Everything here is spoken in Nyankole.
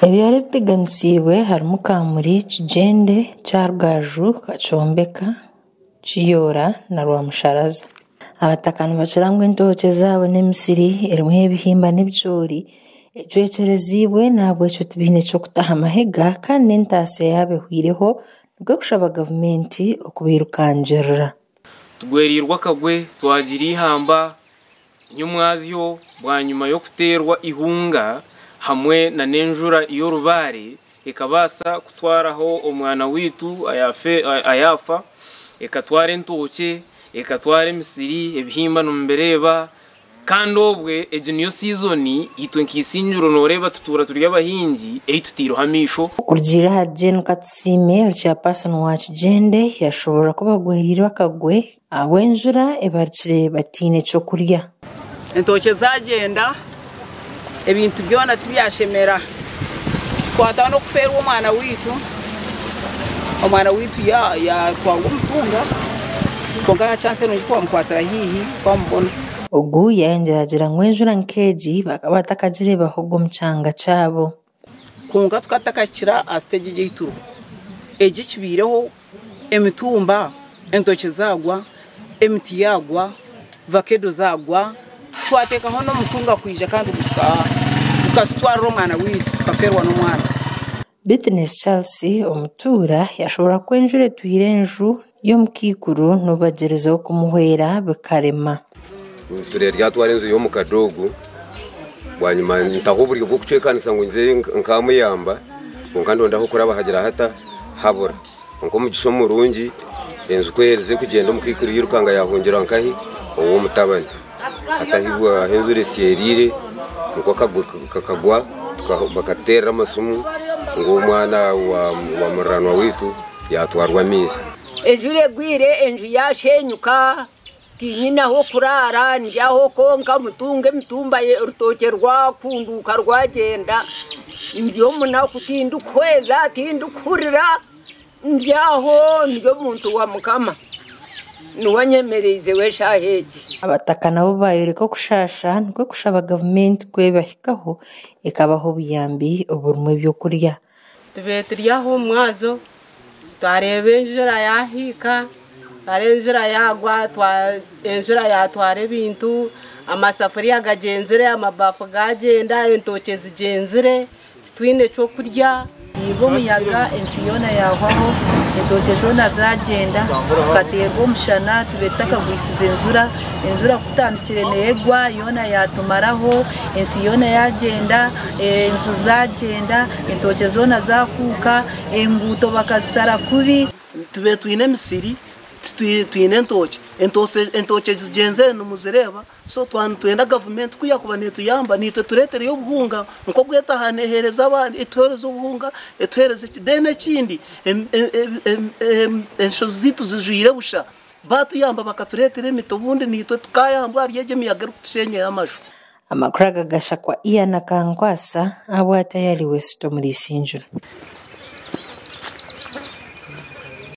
Ebyaro ebiteganisiibwe harimu Kamuri, Kigyende, Kyarugaju, Kakyombeka, Kiyoora na Rwamusharaza. Abataka nibakira ngu entookye zaabo n'emisiri erimu ebihimba n'ebicoori ecwekyereziibwe n'ahabw'ekyo tibaine ky'okuta aha mahega kandi n'entaasya yaabo ehweireho nikwo kushaba gavumenti okubairukangirira. Tugwereirwe akagwe twagira eihamba nyomwazyo bwanyima y'okuteerwa eihunga hamwe n'enjura y'orubaare ekabaasa kutwaraho omwana waitu ayaafa, ekatwara entookye, ekatwara emisiri, ebihimba nimubireeba. Kandi obwe egi niyo siizoni itwe nka Isingiro nooreeba tutuura turi abahingi ei tutaireho amaisho. Okurugiirira ahari Jane Katusiime, ori chairperson wa Kigyende, yashoboorora ku bagwereirwe akagwe ahabw'enjura ebarukire bataine ky'okurya. Entookye zaagyenda, ebintu byona tibyashemera. Twataho n'okufeerwa omwana waitu, omwana waitu yaatwarwa omutunga kwonka aha chance nungi twamukwatira haihi twamubona. Ogu yayongyera agira ngu enjura nk'egi bakaba batakagireebahoga omu kyanga kyabo. Kwonka tukaba tutakahikire aha siteegi egi ei turiho. Egi ekibaireho emitumba, entookye zaagwa, emiti yaagwa, vakedo zaagwa, twateekaho n'omutunga kwija kandi gukazitwarira omwana waitu tukafeerwa n'omwana. Bitinesi Charles omutuura yashoboora ku enjura etwire enju y'omukaikuru n'obu bagyerezeho kumuhwera bikarema. Ryatwara enju y'omukade ogu bwanyima ntaho oburyo bw'okucwekanisa ngu nze nkamuyamba kwonka ndonda ah'okuraba hagira hata habura. Kwonka omugisha omurungi enju ku eherize kugyenda omukaikuru yairukanga yaahungira nkahi ow'omutabani. Hati ahu enju esyereire nikwo akagwe kakagwa bakateerera amasimu ngu omwana wa muriranwa waitu yaatwarwa amaizi. Enjura egwire enju yaashenyuka. Tinyine ah'okuraara ndi aho kwonka mutunga emitumba orutookye rwakunduuka rwagyenda ndi omunaku tindikuhweza tindikuhurira ndi aho ndi omuntu wa Mukama niwe anyemereizeho eshaaha egi. Abataka nabo baayoreka okushaasha nikwo kushaba gavumenti ku ebahikaho ekabaha obuyambi oburimu ebyokurya. Tubaire turi aho omu mwazo twareeba enjura yaahiika, twareeba enjura yaagwa, enjura yaatwara ebintu, amasafuriya gagyenzire, amabaafu gaagyenda, entookye zigyenzire, titwine ky'okurya. Haija omuyaga ensi yoona yaahwaho, entookye zoona zaagyenda, tukateerwa omushana tube tutakagwisize enjura, enjura ku tutandikire neegwa yoona yaatumaraho, ensi yoona yaagyenda, enju zaagyenda, entookye zoona zaakuuka, enguuto bakazishara kubi. Tubaire twine emisiri, twine entookye, entookye zigyenzire nimuzireeba, so twaba nitwenda gavumenti ku yaakuba neetuyamba naitwe etureetereyo obuhunga nk'oku etaaha neeheereza abandi etuheereze obuhunga etuheereze ki. Then ekindi enshozi zaitu zijwire busha, baatuyamba bakatureetera emiti obundi naitwe tukaayambwa ahari egi emiyaga erikutushenyera amaju. Amakuru aga gashakwa Ian Akankwasa ahabwatayari West omuri Isingiro.